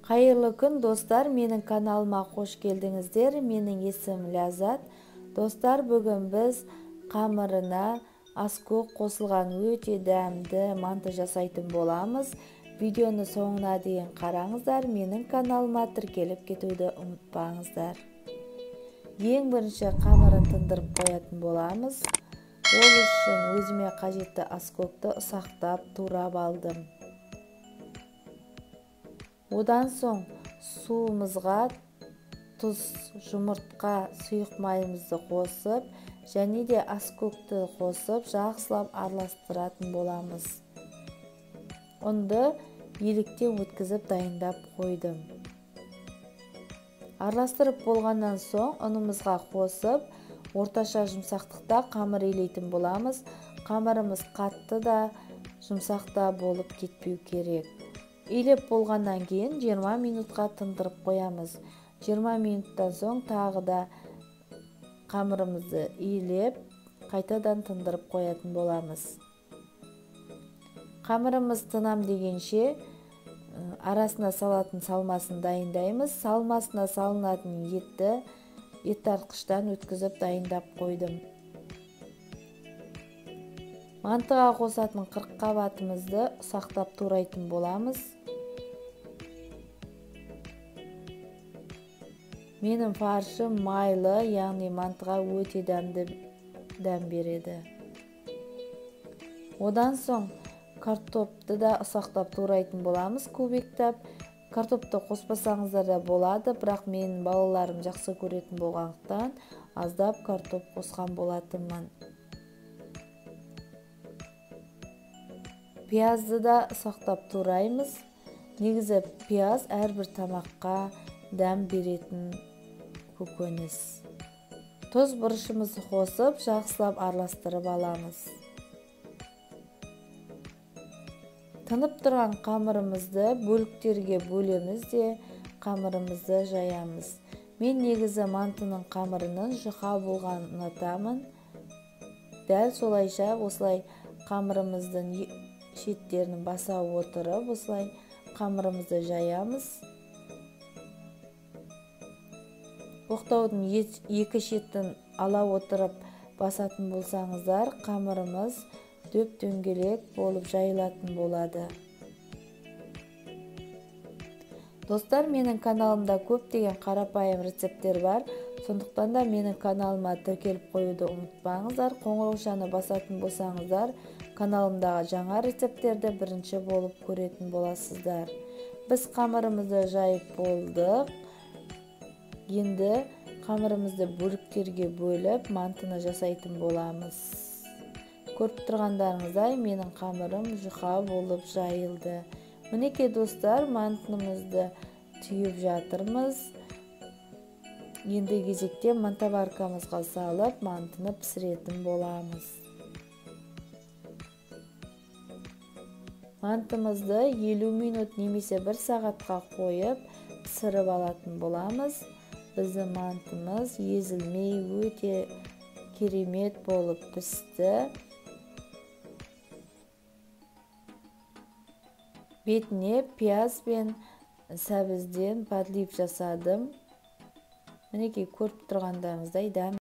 Қайырлы күн, достар, менің каналыма қош келдіңіздер. Менің есімім Ләззат. Достар, бүгін біз қамырына аскөк қосылған өте дәмді манты жасайтын боламыз. Видеоны соңына дейін қараңыздар, менің каналыма тіркеліп кетуді ұмытпаңыздар. Ең бірінші қамырын тындырып қоятын боламыз. Ол үшін өзіме қажетті аскөкті ұсақтап турап алдым. Одан соң суымызға тұз, жұмыртқа, сұйық майымызды қосып, және де аскөкті қосып, жақсылап араластыратын боламыз. Ұнды електен өткізіп дайындап қойдым. Араластырып болғаннан соң ұнымызға қосып, орташа жұмсақтықта қамыр илейтін боламыз. Қамырымыз қатты да, жұмсақ та болып кетпеу керек. Илеп болғаннан кейін 20 минутқа тындырып қоямыз. 20 минуттан соң тағы да қамырымызды илеп, қайтадан тындырып қоятын боламыз. Қамырымыз тынам дегенше арасына салатын салмасын дайындаймыз. Салмасына салынатын етті ет тартқыштан өткізіп дайындап қойдым. Мантыға қосатын 40 қабатымызды ұсақтап турайтын боламыз. Менің фаршым майлы, яғни мантыға өте дәмді дәм береді. Одан соң картопты да ұсақтап турайтын боламыз, кубиктап. Картопты қоспасаңыздар да болады, бірақ менің балаларым жақсы көретін болғандықтан аздап картоп қосқан болатынмын. Пиязды да ұсақтап тураймыз. Негізі пияз әрбір тамаққа дәм беретін көкөніс. Тұз, бұрышымызды қосып, жақсылап араластырып аламыз. Тынып тұрған қамырымызды бөліктерге бөлеміз де қамырымызды жаямыз. Мен негізі мантының қамырының жұқа болғанын ұнатамын. Дәл солайша осылай қамырымыздың шеттерін баса отырып, осылай қамырымызды жаямыз. Оқтаудың екі шетін ала отырып басатын болсаңыздар, қамырымыз дөп-дөңгелек болып жайылатын болады. Достар, менің каналымда көптеген қарапайым рецепттер бар. Сондықтан да менің каналыма тіркеліп қоюды ұмытпаңыздар. Қоңыраушаны басатын болсаңыздар, каналымдағы жаңа рецепттерді бірінші болып көретін боласыздар. Біз қамырымызды жайып болдық. Енді қамырымызды бөліктерге бөліп, мантыны жасайтын боламыз. Көріп тұрғандарыңыздай, менің қамырым жұқа болып жайылды. Мінекей достар, мантынымызды түйіп жатырмыз. Енді кезекте мантоваркамызға салып, мантыны пісіретін боламыз. Мантымызды 50 минут немесе 1 сағатқа қойып, пісіріп алатын боламыз. Біздің мантымыз езілмей өте керемет болып пісті. Бетіне пияз бен сәбізден подлив жасадым. Мінекей көріп тұрғандарыңыздай дәм